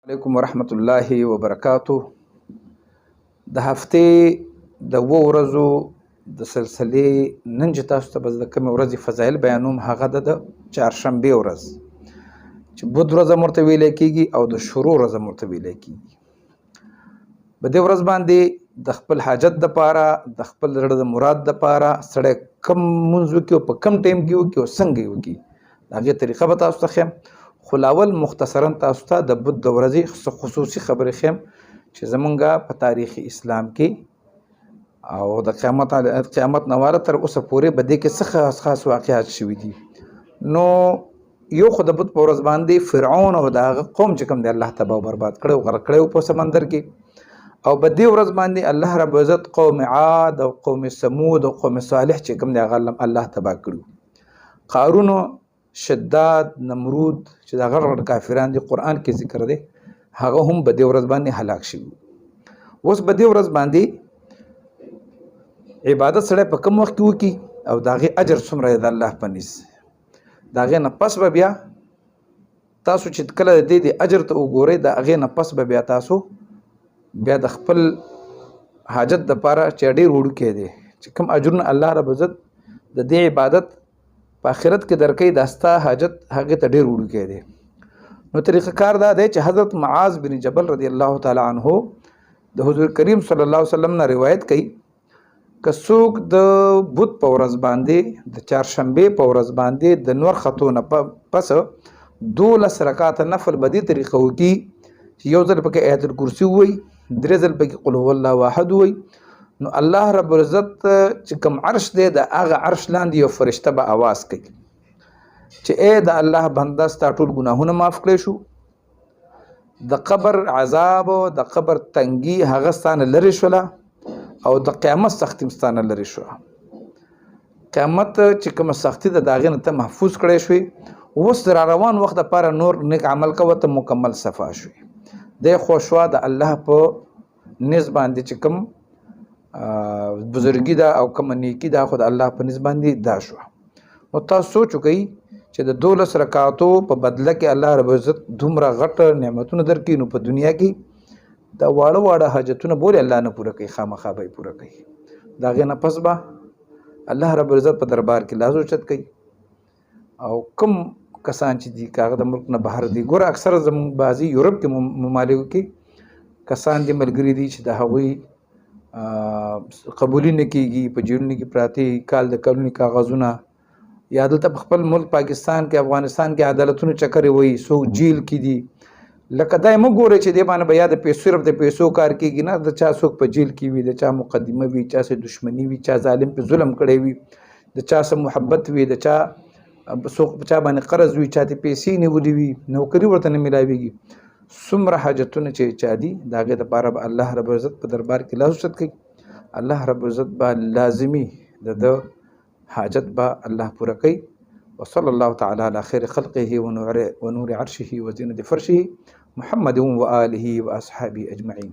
علیکم ورحمت الله وبرکاتو. د هفتې د اوو ورځو د سلسلې نن چې تاسو ته به د کومې ورځې فضایل بیانوم، هغه ده د چهارشنبې ورځ، چې بدھ ورځ هم ورته ویلی کېږي او د شروع ورځ هم ورته ویلی کېږي. په دې ورځ باندې د خپل حاجت دپاره، د خپل زړه د مراد دپاره سړی کم مونځ وکړي او په کم ټایم کې وکړي او څنګه یې وکړي، د هغې طریقه به تاسو ته ښیم. خو لاول مختصرا تاسو ته د بدھ د ورځې څه خصوصي خبرې ښیم چې زمونږ په تاریخ اسلام کې او د قیامت نه واله تر اوسه پورې په دې کې څه خاص خاص واقعات شوي دي. نو یو خو د بت په ورځ باندې فرعون او د هغه قوم چې کوم دی الله تباه او برباد کړی او غرق کړی په سمندر کې، او په دې ورځ باندې الله رب عزت قوم عاد او قوم ثمود او قوم صالح چې کوم دی هغه الله تباه کړو. قارون، شداد، نمرود چې دا غټ غټ کافران دي، قرآن کې ذکر دی، هغه هم په دې ورځ باندې هلاک شوي. اوس په دې ورځ باندې عبادت سړی په کوم وخت کې وکړي او د هغې اجر څومره دی د الله په نزد، د هغې نه پس به بیا تاسو چې کله د دې اجر ته وګورئ، د هغې نه پس به بیا تاسو بیا د خپل حاجت دپاره چې ډېر وړوکی دی، چې کوم اجرونه الله رب عزت د دې عبادت په آخرت کې درکوي، دا ستا حاجت هغې ته ډېر وړوکی دی. نو طریقه کار دا دی چې حضرت معاذ بن جبل رضی الله تعالی عنه د حضور کریم صلی الله علیه وسلم نه روایت کوي، که څوک د بدھ په ورځ باندې، د چهارشنبې په ورځ باندې د نور خطو نه پس 12 رکعاته نفل په دې طریقه وکړي چې یو ځل پکې آیت الکرسي ووایي، درې ځل پکې قل هو الله احد ووایي، نو الله رب العزت چې کوم عرش دی د هغه عرش لاندې یو فرشته به اواز کوي چې ای د الله بنده، ستا ټول ګناهونه معاف کړی شو، د قبر عذاب او د قبر تنګي هغه ستانه لرې شوله او د قیامت سختي هم ستانه لرې شوه. قیامت چې کومه سختي ده د هغې نه ته محفوظ کړی شوې، اوس د را روان وخت دپاره نور نیک عمل کوه، ته مکمل صفا شوې. دی خو شوه د الله په نزد باندې چې کوم بزرګي ده او کومه نیکي ده، خو د الله په نزد باندې دا شوه. نو تاسو سوچ وکړئ چې د 12 رکعاتو په بدله کې الله رب عزت دومره غټ نعمتونه درکړي، نو په دنیا کې دا واړه واړه حاجتونه بولې الله نه پوره کوي، خامخا به یې پوره کوي. د هغې نه پس به الله رب عزت په دربار کې لاس اوچت کوي. او کوم کسان چې دي که هغه د ملک نه بهر دي، ګوره اکثره زموږ بعضې یورپ کې ممالکو کې کسان دي، ملګري دي چې د هغوی قبولي نه کېږي، په جیلونو کې پراته، کال د کلونو کاغذونه، یا دلته په خپل ملک پاکستان کې، افغانستان کې عدالتونو چکرې وهي، څوک جیل کې دي. لکه دا یې مه ګورئ چې دې باندې به یا د پیسو صرف د پیسو کار کېږي، نه، د چا څوک په جیل کې وي، د چا مقدمه وي، چا سره دښمني وي، چا ظالم په ظلم کړی وي، د چا سره محبت وي، د چا څوک په چا باندې قرض وي، چا ته پیسې نیولې وي، نوکري ورته نه میلاویږي. څومره حاجتونه چې چا دي، د هغې دپاره به الله رب العزت په دربار کې لاس اوچت کوي. الله رب العزت به لازمي د ده حاجت به الله پوره کوي. وصلى الله تعالى على خير خلقه ونور عرشه وزينة فرشه محمد وآله وأصحابه أجمعين.